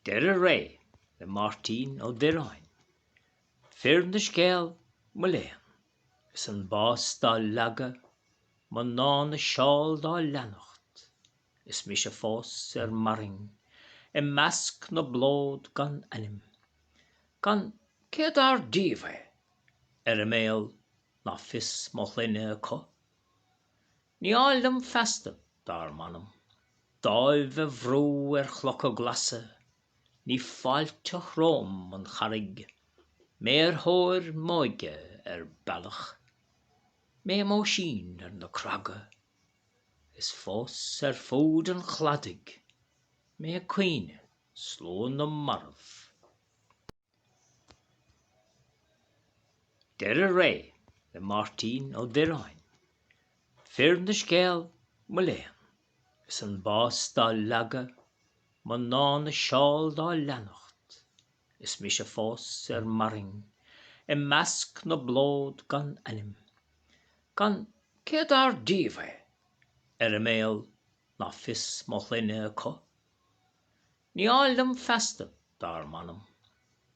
Deireadh Ré le Máirtín Ó Direáin. Fir na scéal, mo léan, is an bás dá leagadh, mná na seál dá leanacht, is mise fós ar marthain i measc na bplód gan ainm, gan cé dár díobh é ar a mbéal ná fios mo shloinne acu. Ní áil liom feasta, dár m'anam, dáimh a bhrú ar chlocha glasa, ní fáilteach romham an charraig, mé ar thóir m'óige ar bealach, mé i m'Oisín ar na craga, is fós ar fuaid an chladaigh, mé ag caoineadh slua na marbh. Deireadh Ré le Máirtín Ó Direáin. Fir na scéal, mo léan, is an bás dá leagadh, mná na seál dá leanacht, is mise fós ar marthain i measc na bplód gan ainm, gan cé dár díobh é ar a mbéal ná fios mo shloinne acu. Ní áil liom feasta, dár m'anam,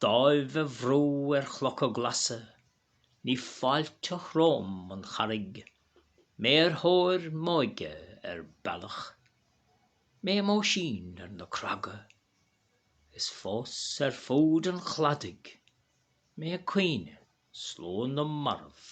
dáimh a bhrú ar chlocha glasa, ní fáilteach romham an charraig, mé ar thóir m'óige ar bealach, mé i m'Oisín ar na craga, is fós ar fuaid an chladaigh, mé ag caoineadh slua na marbh.